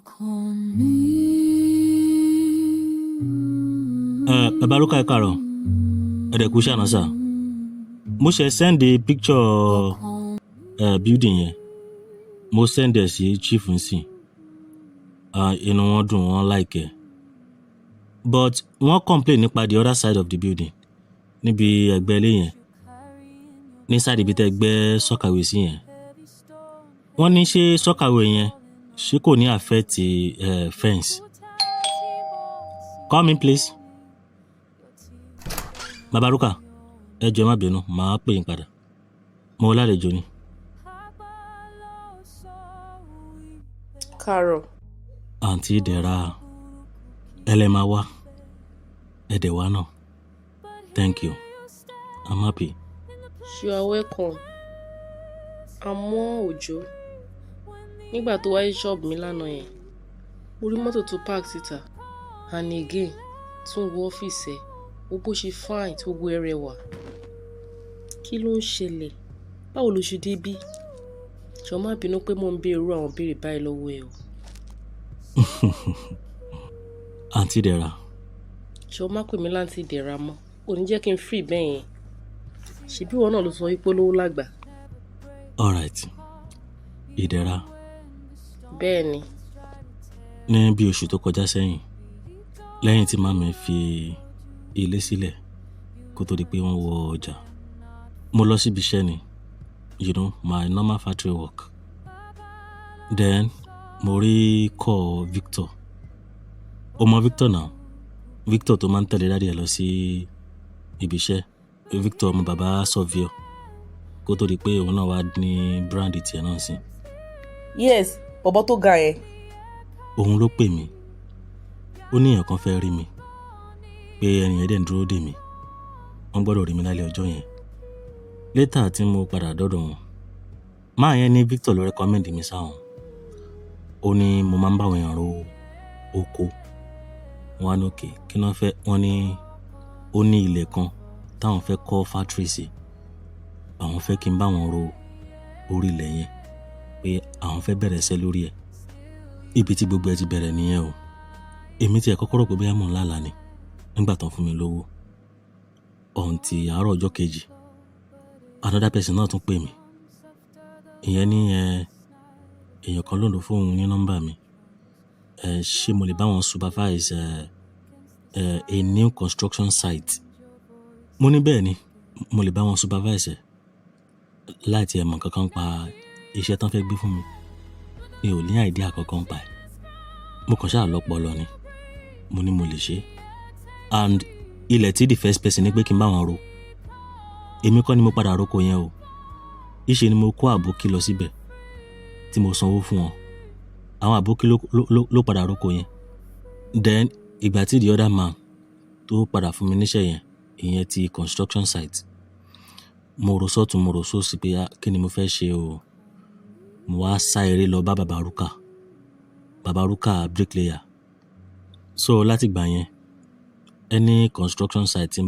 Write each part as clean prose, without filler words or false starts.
Ọkàn mi. Ẹ bàbá Rúkà, ẹ káàárọ̀, ẹ dẹ̀ kú iṣẹ́ àná sà. Mo ṣe send picture building yẹn, mo send ẹ̀ sí chief nsìn. Inú wọn dùn, wọ́n like ẹ̀, but wọ́n complain nípa the other side of the building, níbi ẹ̀gbẹ́ ilé yẹn, ní side ibi tẹ́ gbẹ́ soakaway sí yẹn. Wọ́n ní ṣé soakaway yẹn, ṣé kò ní affect fence? Come in, please. Bàbá Rúkà, ẹ jọ̀ọ́, ẹ má bínú, màá pè yín padà, mo lálejò ni. Káàárọ̀. Àǹtí Ìdẹ̀ra, ẹ lẹ máa wá, ẹ dẹ̀ wá náà. Thank you, I'm happy. You are welcome. Àmọ́ Òjó, nígbà tó wáyé ṣọ́ọ̀bù mi lánàá yẹn, mo rí mọ́tò tó park síta, and again tún wo ọ́fíìsì ẹ̀, wo bó ṣe fine tí gbogbo ẹ rẹwà. Kí ló ń ṣẹlẹ̀? Báwo lo ṣe débí? Jọ̀ọ́, má bínú pé mò ń béèrè irú àwọn ìbéèrè báyìí lọ́wọ́ ẹ o. Àǹtí Ìdẹ̀ra. Jọ̀ọ́, má pè mí láǹtí Ìdẹ̀ra mọ́. Ò ní jẹ́ kí n free bẹ́ẹ̀ yẹn. Ṣebí ìwọ náà ló sọ wípé olówó lágbà? Alright, Ìdẹ̀ra. Bẹ́ẹ̀ ni. Ní bí oṣù tó kọjá sẹ́yìn, lẹ́yìn tí màmí fi ilé sílẹ̀ kó tó di pé wọ́n wọ ọjà, mo lọ síbi iṣẹ́ ni, my normal factory work. Then mo rí call Victor. O mọ Victor now, Victor tó máa ń tẹ̀lé daddy ẹ̀ lọ sí ibi iṣẹ́, Victor ọmọ bàbá Sọfíọ, kó tó di pé òun náà wá ní brand tiẹ̀ náà sí. Yes, bọ̀bọ̀ tó ga yẹn. Òun ló pè mí. Ó ní èèyàn kan fẹ́ rí mi, pé ẹni yẹn dẹ̀ ń dúró dè mí, wọ́n gbọ́dọ̀ rí mi lálẹ́ ọjọ́ yẹn. Later tí mo padà dọ́dọ̀ wọn, máa yẹn ní Victor ló recommend mi sáwọn. Ó ní mo máa ń bá àwọn èèyàn ro oko. Wọ́n á ní okay, kí ni wọ́n fẹ́? Wọ́n ní ó ní ilẹ̀ kan táwọn fẹ́ kọ́ factory sí, àwọn fẹ́ kí n bá wọn ro orí ilẹ̀ yẹn, pé àwọn fẹ́ bẹ̀rẹ̀ iṣẹ́ lórí ẹ̀. Ibi tí gbogbo ẹ ti bẹ̀rẹ̀ nìyẹn o. Èmi tí ẹ kọ́kọ́ rò pé bóyá mò ń lálàá ni nígbà tán fún mi lówó. Until àárọ̀ ọjọ́ kejì, another person náà tún pè mí. Ìyẹn ní ẹ èèyàn kan ló ń lò fóun ní nọ́mbà mi. Ẹ ṣé mo lè bá wọn supervise a new construction site? Mo ní bẹ́ẹ̀ ni, mo lè bá wọn supervise ẹ̀ láì tí ẹ mọ̀ kankan pa iṣẹ́ tán fẹ́ gbé fún mi. Mi ò ní idea kankan pa ẹ̀. Mo kàn ṣáà lọ́pọlọ ni. Mo ní mo lè ṣe. And ilẹ̀ tí the first person ní pé kí n bá wọn ro, èmi kọ́ ni mo padà roko yẹn o. Ìṣe ni mo kó àbókí lọ síbẹ̀ tí mo sanwó fún wọn. Àwọn àbókí ló padà roko yẹn. Then ìgbà tí the other man tó padà fún mi níṣẹ́ yẹn, ìyẹn ti construction site, mo rò sọ́tùn, mo rò sósì pé kí ni mo fẹ́ ṣe o. Mo wá sá eré lọ bá bàbá Rúkà, bàbá Rúkà bricklayer. So láti ìgbà yẹn, any construction site tí n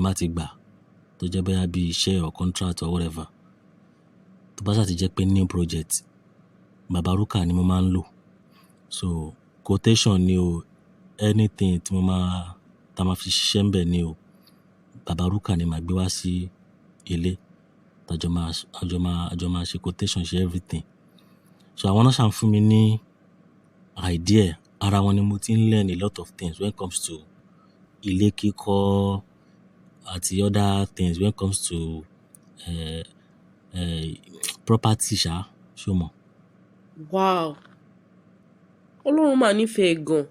bá ti gbà, tó jẹ́ bóyá bí iṣẹ́ or contract or whatever, tó bá ṣà ti jẹ́ pé new project, bàbá Rúkà ni mo máa ń lò. So quotation ni o, anything tí mo máa, tá máa fi ṣiṣẹ́ ńbẹ̀ ni o, bàbá Rúkà ni màá gbé wá sí ilé. Àjọ máa ṣe quotation, ṣe everything. So àwọn náà ṣà ń fún mi ní idea. Ara wọn ni mo ti ń learn a lot of things when it comes to ilé kíkọ́ àti other things when it comes to property ṣá, ṣé o mọ̀? Wow! Ọlọ́run máa nífẹ̀ẹ́ gan.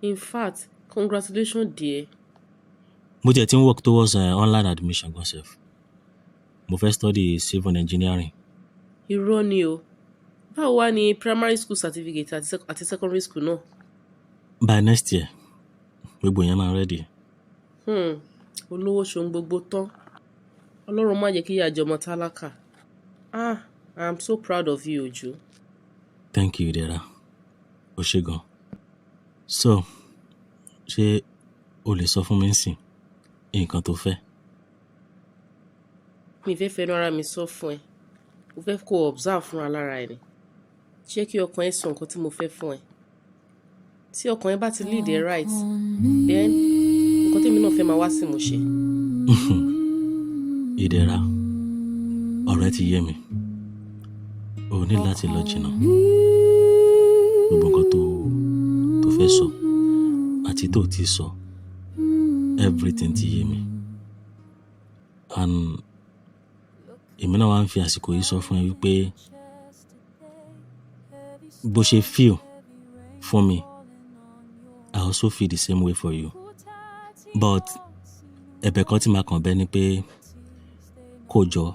In fact, congratulations, dear. Mo tiẹ̀ ti ń work towards online admission gan sef. Mo fẹ́ study civil engineering. Irọ́ ni o. Báwo wá ní primary school certificate àti secondary school náà? By next year, gbogbo yẹn máa ready. Olówó ṣohun gbogbo tán. Ọlọ́run má jẹ́ kí ìyà jẹ ọmọ tálákà. Ah, I am so proud of you, Ojo. Thank you, Ìdẹ̀ra. O ṣé gan. So, ṣé o lè sọ fún mi nísìn nǹkan tó fẹ́? Mi ò fẹ́ fẹnu ara mi sọ fún ẹ. Mo fẹ́ kó observe fúnra lára ẹ ni. Jẹ́ kí ọkàn ẹ sọ nǹkan tí mo fẹ́ fún ẹ. Tí ọkàn ẹ bá ti lead ẹ right, then nǹkan tèmi náà fẹ́ máa wá sí ìmúṣẹ. Ìdẹ̀ra, ọ̀rọ̀ ẹ ti yé mi. O ní láti lọ jìnnà. Gbogbo nǹkan tó fẹ́ sọ àti tó ti sọ, everything ti yé mi. And èmi náà wá ń fi àsìkò yìí sọ fún ẹ wípé bó ṣe feel fún mi, I also feel the same way for you. But ẹ̀bẹ̀ kan tí màá kàn bẹ̀ ni pé kó jọ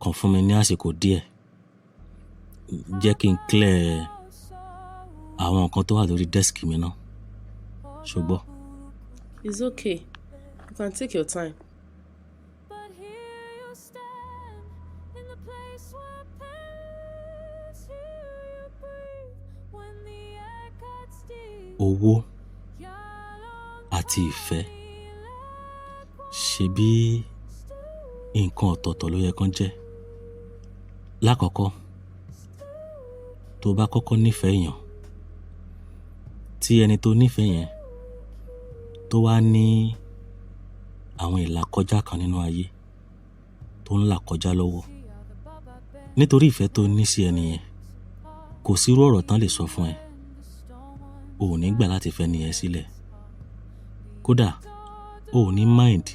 kàn fún mi ní àsìkò díẹ̀. Jẹ́ kí n clear àwọn nǹkan tó wà lórí desk mi náà. Ṣùgbọ́n. It's okay. You can take your time. But here you stand in the place where pains hear you breathe when the air cuts deep. Owó àti ìfẹ́, ṣe bí nǹkan ọ̀tọ̀ọ̀tọ̀ ló yẹ kán jẹ́. Lákọ̀ọ́kọ́, tó bá kọ́kọ́ nífẹ̀ẹ́ èèyàn, tí ẹni tó nífẹ̀ẹ́ yẹn tó wá ní àwọn ìlàkọjá kan nínú ayé tó ń là kọjá lọ́wọ́. Nítorí ìfẹ́ tó ní sí ẹni yẹn, kò sí irú ọ̀rọ̀ tán lè sọ fún ẹ. O ò ní gbà láti fẹ́ ẹni yẹn sílẹ̀. Kódà o ò ní mind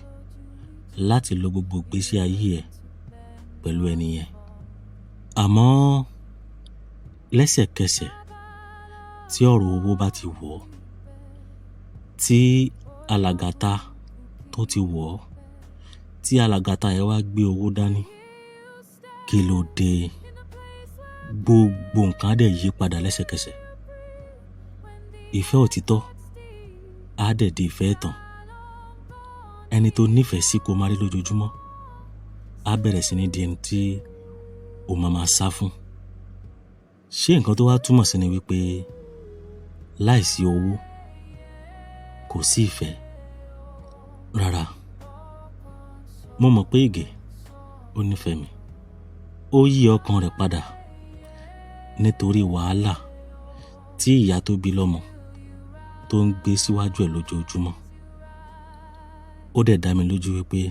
láti lo gbogbo ìgbésí ayé ẹ pẹ̀lú ẹni yẹn. Àmọ́ lẹ́sẹ̀kẹsẹ̀ tí ọ̀rọ̀ owó bá ti wọ̀, tí alàgàtà tó ti wọ̀, tí alàgàtà yẹn wá gbé owó dání, kí ló dé? Gbogbo nǹkan á dẹ̀ yí padà lẹ́sẹ̀kẹsẹ̀. Ìfẹ́ òtítọ́ á dẹ̀ di ìfẹ́ ẹ̀tàn. Ẹni tó nífẹ̀ẹ́ sí kó máa rí lójoojúmọ́ á bẹ̀rẹ̀ sí ní di ẹni tí o máa máa sá fún. Ṣé nǹkan tó wá túmọ̀ sí ni wípé láìsí owó kò sí ìfẹ́? Rárá. Mo mọ̀ pé Ìgè ó nífẹ̀ẹ́ mi. Ó yí ọkàn rẹ̀ padà nítorí wàhálà tí ìyá tó bí lọ́mọ tó ń gbé síwájú ẹ̀ lójoojúmọ́. Ó dẹ̀ dá mi lójú wípé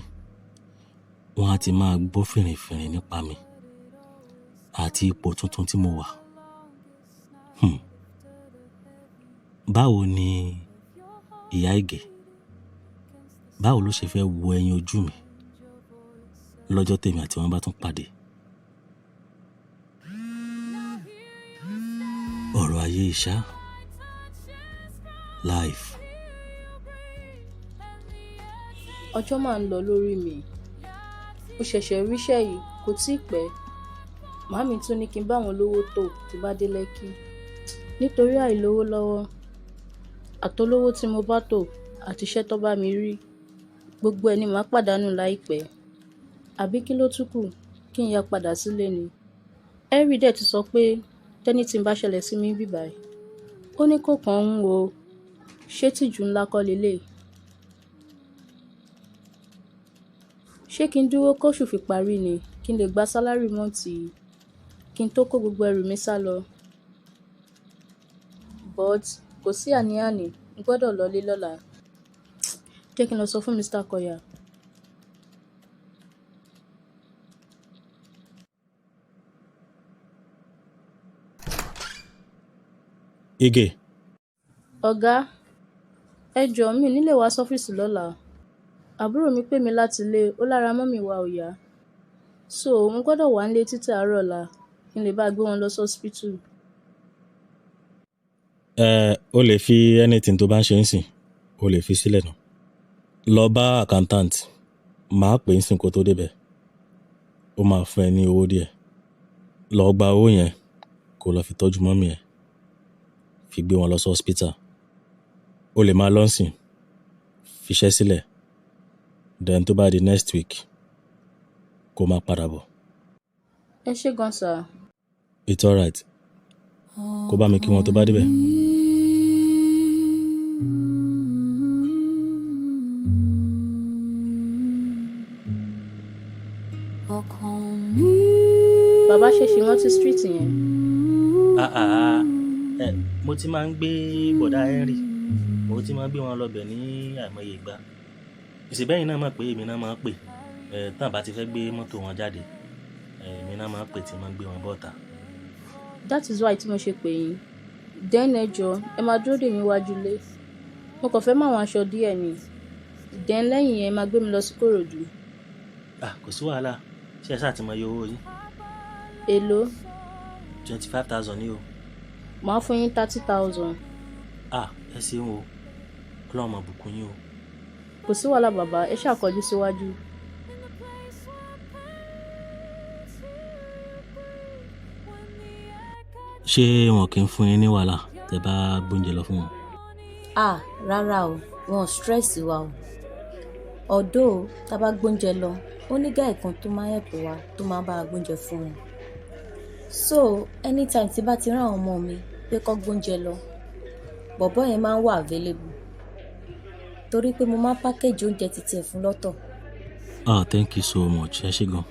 wọ́n á ti máa gbọ́ fìrìfìrì nípa mi àti ipò tuntun tí mo wà. Báwo ni ìyá Ìgè? Báwo ló ṣe fẹ́ wo ẹyin ojú mi lọ́jọ́ tèmi àti wọn bá tún pàdé? Ọ̀rọ̀ ayé ìṣá. Life. Ọjọ́ máa ń lọ lórí mi. Mo ṣẹ̀ṣẹ̀ ríṣẹ́ yìí, kò tíì pẹ́. Màámi tún ní kí n bá wọn lówó tó tí bá dé Lẹ́kí. Nítorí àìlówó lọ́wọ́, àtolówó tí mo bá tò àti iṣẹ́ tó bá mi rí, gbogbo ẹ̀ ni màá pàdánù láìpẹ́. Àbí kí ló tún kù kí n ya padà sílé ni? Henry dẹ̀ ti sọ pé tẹ́ní tí ń bá ṣẹlẹ̀ sí mi bíbáyìí. Ó ní kò kàn ń wo, ṣé tìjú ńlá kọ́ leléyìí? Ṣé kí n dúró kóṣù fi parí ni kí n lè gba sálárì mọ́ǹtì yìí kí n tó kó gbogbo ẹrù mi sálọ? But kò sí àní-àní, n gbọ́dọ̀ lọlé lọ́la. Jẹ́ kí n lọ sọ fún Mr. Koya. Ige. Ọ̀gá, ẹ jọ̀ọ́ mi ò ní lè wá sọ́fíìsì lọ́la. Àbúrò mi pè mí láti ilé, ó lára mọ́mì wa ò yá. So, mo gbọ́dọ̀ wà nílé títí àárọ̀ ọ̀la kí n lè bá gbé wọn lọ sí hospital. Ẹ o lè fi anything tó bá ń ṣe ń sìn, o lè fi sílẹ̀ náà. Lọ bá accountant, màá pè é ń sìn kó tó débẹ̀. Ó máa fún ẹ ní owó díẹ̀. Lọ gba owó yẹn kó lọ fi tọ́jú mọ́mì ẹ, fi gbé wọn lọ sí hospital. O lè máa lọ sìn, fiṣẹ́ sílẹ̀. Then tó bá di next week, kó máa padà bọ̀. Ẹ ṣé gan sir. It's alright. Kó bá mi kí wọn tó bá débẹ̀. Bàbá ṣe ṣì rántí street yẹn. Ah ah, ẹ mo ti máa ń gbé bọ̀dá Henry, mo ti máa ń gbé wọn lọ bẹ̀ ní àìmọye ìgbà. Ìṣèbẹ́yìn náà mọ̀ pé èmi náà máa ń pè, ẹ tán bá ti fẹ́ gbé mọ́tò wọn jáde, ẹ èmi náà máa ń pè tí máa ń gbé wọn bọ́ta. That is why tí mo ṣe pè yín. Then ẹ jọ̀ọ́, ẹ máa dúró dè mí wájú ilé. Mo kàn fẹ́ mú àwọn aṣọ díẹ̀ ni. Then lẹ́yìn yẹn, ẹ máa gbé mi lọ sí Kòròdú. Ah, kò sí wàhálà. Ṣé ẹ ṣáà ti mọ iye owó yín? Èló? 25,000 ni o. Màá fún yín 30,000. Ah, ẹ ṣeun o. Ọlọ́run máa bùkún yín o. Kò sí wàhálà bàbá, ẹ ṣáà kọjú síwájú. Ṣé wọn kì í fún yín ní wàhálà tẹ́ bá gbóúnjẹ lọ fún wọn? Ah, rárá o, wọn ò stress wa o. Although tá bá gbóúnjẹ lọ, ó ní guy kan tó máa help wa tó máa bá wa gbóúnjẹ fún wọn. So anytime tí bá ti rán àwọn ọmọ mi pé kó gbóúnjẹ lọ, bọ̀bọ́ yẹn máa ń wà available. Torí pé mo máa ń package oúnjẹ titi ẹ̀ fún lọ́tọ̀. Ah, thank you so much. Ẹ ṣé gan.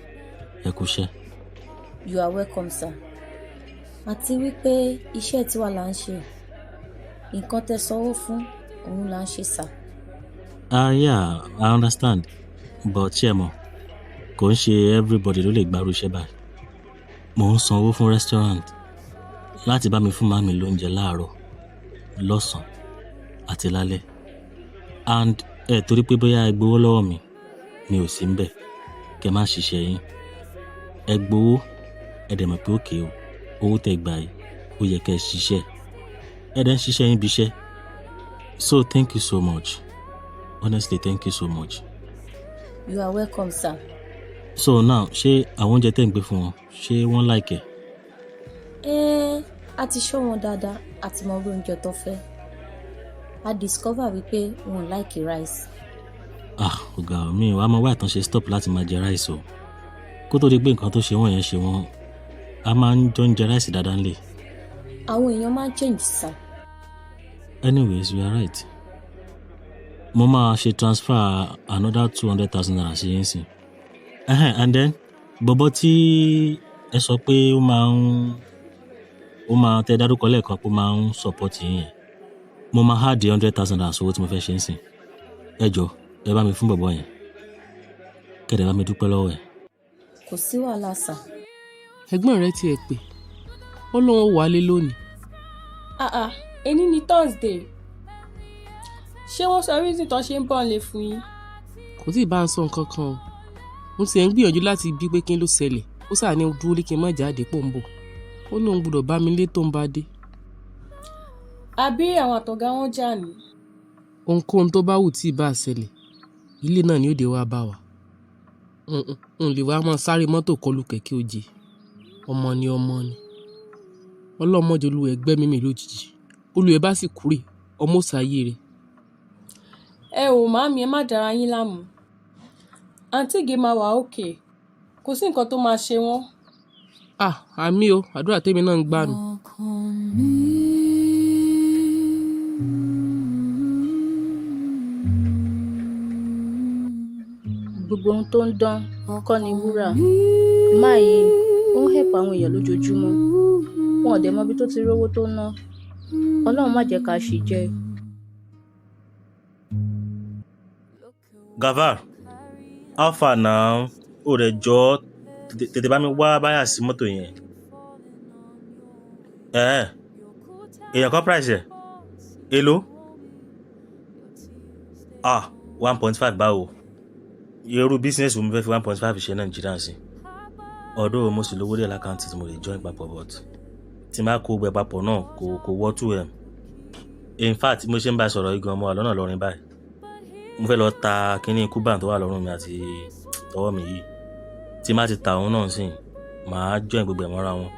Ẹ kú iṣẹ́. You are welcome, sir. Àti wípé iṣẹ́ tiwa là ń ṣe. Nǹkan tẹ́ sanwó fún, òun là ń ṣe, sir. Ah, yeah, I understand. But ṣé ẹ mọ̀, kò ń ṣe everybody ló lè gbárù iṣẹ́ báyìí. Mò ń sanwó fún restaurant láti bá mi fún màmí lóúnjẹ láàárọ̀, lọ́sàn-án àti lálẹ́. And ẹ torí pé bóyá ẹ gbowó lọ́wọ́ mi, mi ò sí ńbẹ̀. Kẹ má ṣiṣẹ́ yín. Ẹ gbowó, ẹ dẹ̀ mọ̀ pé okay o, owó tẹ gbà yìí, ó yẹ kí ẹ ṣiṣẹ́. Ẹ dẹ̀ ń ṣiṣẹ́ yín bí iṣẹ́. So thank you so much. Honestly, thank you so much. You are welcome, sir. So now, ṣé àwọn oúnjẹ tẹ́ ń gbé fún wọn, ṣé wọ́n like ẹ̀? Ẹ́n, a ti ṣọ́ wọn dáadáa, a ti mọ irú oúnjẹ tó fẹ́. A discover wípé wọn ò like rice. Ah, ọ̀gá mi wàá mọ why tán ṣe stop láti máa jẹ rice o. Kó tó di pé nǹkan tó ṣe wọ́n yẹn ṣe wọ́n, a máa ń jọ ń jẹ rice dáadáa ńlẹ̀. Àwọn èèyàn máa ń change, sir. Anyways, you are right. Mo máa ṣe transfer another ₦200,000 sí yín sìn. Ẹhẹ́n, and then bọ̀bọ́ tí ẹ sọ pé ó máa tẹ dárúkọ lẹ́ẹ̀kan pé ó máa ń support yín yẹn. Mo máa add ₦100,000 sówó tí mo fẹ́ ṣe ń sìn. Ẹ jọ̀ọ́, ẹ bá mi fún bọ̀bọ́ yẹn. Kẹ́ dẹ̀ bá mi dúpẹ́ lọ́wọ́ ẹ̀. Kò sí wàhálà, sir. Ẹ̀gbọ́n rẹ tiẹ̀ pè, ó lóun ó wálé lónìí. Ah ah, ení ni Thursday. Ṣé wọ́n sọ reason tán ṣe ń bọ̀ lé fún yín? Kò tí ì bá ń sọ nǹkan kan o. Mo ti ẹ̀ ń gbìyànjú láti bí pé kí ló ṣẹlẹ̀. Ó sáà ní dúró lé kí n má jáde pò ń bọ̀. Ó lóun gbọ́dọ̀ bá mi lé tó ń bá dé. Àbí àwọn àtọ̀gá wọn jà ní? Ohunkóhun tó bá wù tí ì bá ṣẹlẹ̀, ilé náà ni ó dé wá bá wa. N lè wá máa sáré mọ́tò kọlu kẹ̀kẹ́ òjé. Ọmọ ni ọmọ ni. Ọlọ́run má jẹ́ olúwa ẹ̀ gbẹ́mìí mì lójijì. Olúwa ẹ̀ bá sì kúrè, ọmọ ó ṣayé rẹ̀. Ẹ ò màámi, ẹ má dára yín láàmú. Àǹtí Ìgè máa wà okay. Kò sí nǹkan tó máa ṣe wọ́n. Ah, àmín o, àdúrà tèmi náà ń gbà nù. Ọkàn mi. Gbogbo ohun tó ń dán kọ́ ni wúrà. Máa yìí, ó ń help àwọn èèyàn lójoojúmọ́. Wọn ò dẹ̀ mọ ibi tó ti rówó tó ń ná. Ọlọ́run má jẹ́ ká ṣì jẹ. Gavar, how far now? Ó rẹ̀ jọ tètè bá mi wá báyà sí mọ́tò yẹn. Ẹ̀ẹ́, èèyàn kan price ẹ̀? Èló? Ah, 1.5 báwo? Irú business wo mo fẹ́ fi 1.5 ṣe Nàìjíríà sí? Although mo sì lówó díẹ̀ l'account tí mo lè join papọ̀, but tí n bá kó gbẹ papọ̀ náà kò wọ́ 2M. In fact, mo ṣe ń bá ẹ sọ̀rọ̀ yìí gan, mo wà lọ́nà Ìlọrin báyìí. Mo fẹ́ lọ ta kíní Cuban tó wà lọ́rùn mi àti tọwọ́ mi yìí. Tí n bá ti ta òun náà sí, màá join gbogbo ẹ̀ mọ́ra wọn.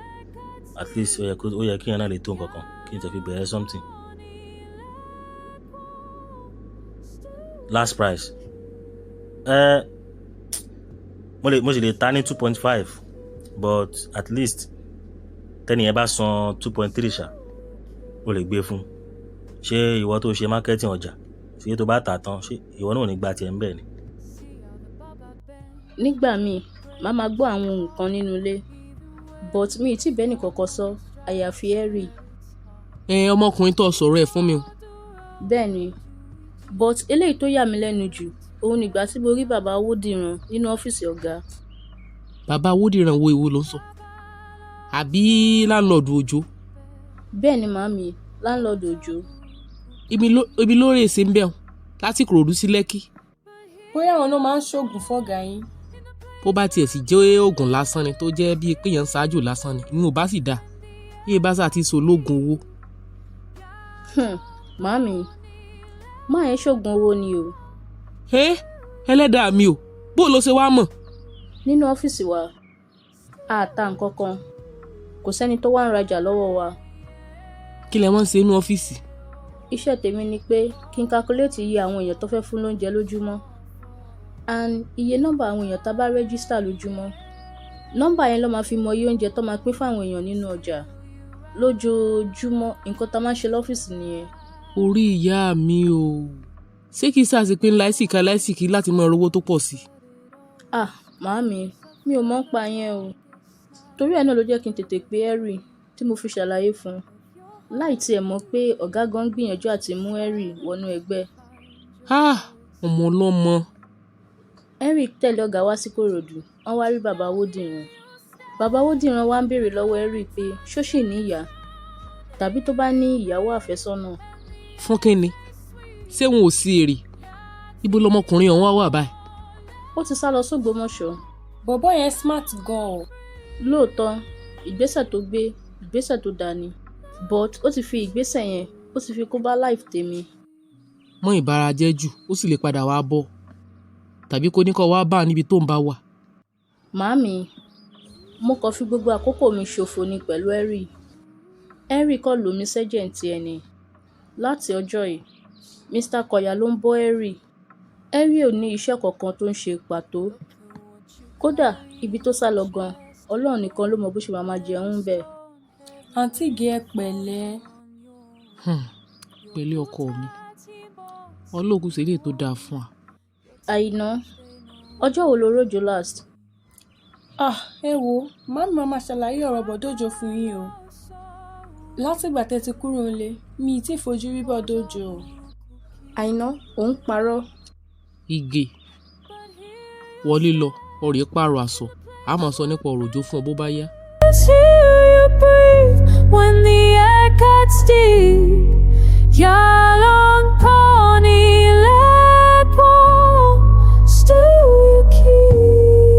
At least ó yẹ kí ìyẹn náà lè tó nǹkan kan kí n tẹ̀ fi bẹ̀rẹ̀ something. Last price. Ẹ mo sì lè ta ní 2.5, but at least tẹ́ni yẹn bá san 2.3 ṣá, o lè gbé fún. Ṣé ìwọ tó ṣe marketing ọjà, ṣé tó bá tà tán, ṣé ìwọ náà ò ní gba tiẹ̀ ń bẹ̀ ni? Nígbà míì, màá máa gbọ́ àwọn ohùn kan nínú ilé, but mi ì tí bẹ́ẹ̀ nìkankan sọ. Àyàfi Henry. Ẹ ọmọkùnrin tó sọ̀rọ̀ ẹ̀ fún mi o. Bẹ́ẹ̀ ni, but eléyìí tó yà mí lẹ́nu jù òun nígbà tí mo rí bàbá Owódìran nínú ọ́fíìsì ọ̀gá. Bàbá Owódìran wo èwo ló ń sọ? Àbí landlord Òjó? Bẹ́ẹ̀ ni màámi, landlord Òjó. Ibi ló rè ṣe ń bẹ̀ ọ́ láti Ìkòròdú sí Lẹ́kì. Bóyá àwọn náà máa ń ṣoògùn fọ́gàá yín. Bó bá tiẹ̀ sì jẹ́ oògùn lásán ni tó jẹ́ bíi pé èèyàn ń ṣáájò lásán ni, ìyẹn ò bá sì dáa. Yéé bá sà ti sọ lóògùn owó. Màámi, má ẹ ṣoògùn owó ni o. Ẹ ẹlẹ́dàá mi o, bó ló ṣe wá mọ̀? Nínú ọ́fíìsì wa, a ta nǹkan kan, kò sẹ́ni tó wá ń rajà lọ́wọ́ wa. Kí lẹ wọ́n ń ṣe nínú ọ́fíìsì? Iṣẹ́ tèmi ni pé kí n calculate iye àwọn èèyàn tó fẹ́ fún lóúnjẹ lójúmọ́ and iye nọ́mbà àwọn èèyàn tá bá register lójúmọ́. Nọ́mbà yẹn ló máa fi mọ iye oúnjẹ tó máa pín fáwọn èèyàn nínú ọjà lójoojúmọ́. Nǹkan tá máa ń ṣe lọ́fíìsì nìyẹn. Orí ìyá mi o, ṣé kìí ṣàṣì pé ńlá ìsìnká láìsìkí láti mọ owó tó pọ̀ sí i? Ah, màámi, mi ò mọ̀ ń pa yẹn o. Torí ẹ̀ náà ló jẹ́ kí n tètè pe Henry tí mo fi ṣàlàyé fún un. Láì tiẹ̀ mọ̀ pé ọ̀gá gan ń gbìyànjú àti mú Henry wọnú ẹgbẹ́. Ah, ọmọ ọlọ́mọ. Henry tẹ̀lé ọ̀gá wá sí Kòròdú, wọ́n wá rí bàbá Owódìran. Bàbá Owódìran wá ń béèrè lọ́wọ́ Henry pé ṣó ṣì ní ìyá tàbí tó bá ní ìyàwó àfẹ́sọ́nà. Fún kínni? Ṣé wọn ò sí èrè? Ibo lọmọkùnrin ọ̀hún wá wà báyìí? Ó ti sá lọ sÓgbómọ̀ṣọ́. Bọ̀bọ́ yẹn smart gan o. Lóòótọ́, ìgbésẹ̀ tó gbé, ìgbésẹ̀ tó dáa ni, but ó ti fi ìgbésẹ̀ yẹn, ó ti fi kó bá life tèmi. Mọ́ ìbára jẹ́ jù, ó sì lè padà wá bọ̀. Tàbí kó ní kó wá bá a níbi tó ń bá wà. Màámi, mo kàn fi gbogbo àkókò mi ṣòfò ni pẹ̀lú Henry. Henry kàn lò mí sẹ́jẹ̀ǹtì ẹni. Láti ọjọ́ yìí, Mr. Koya ló ń bọ́ Henry. Henry ò ní iṣẹ́ kankan tó ń ṣe pàtó. Kódà ibi tó sá lọ gan, Ọlọ́run nìkan ló mọ bó ṣe máa máa jẹun bẹ́ẹ̀. Àǹtí Ìgè ẹ pẹ̀lẹ́. Pẹ̀lẹ́ ọkọ mi. Ọlọ́run ṣe eléyìí tó dáa fún wa. Àìná, ọjọ́ wo lo rójò last? Ah, ẹ wo, màámi máa ma ṣàlàyé ọ̀rọ̀ bọ̀dá Òjó fún yín o. Látìgbà tẹ́ ti kúrò nílé, mi ì tí fojú rí bọ̀dá Òjó o. Àìná, ò ń parọ́. Ìgè, wọlé lọ, ọ̀rẹ́ pààrọ̀ aṣọ, a máa sọ nípa ọ̀rọ̀ Òjó fún ọ bó bá yá. Hear you breathe when the air cuts deep. Your long pony.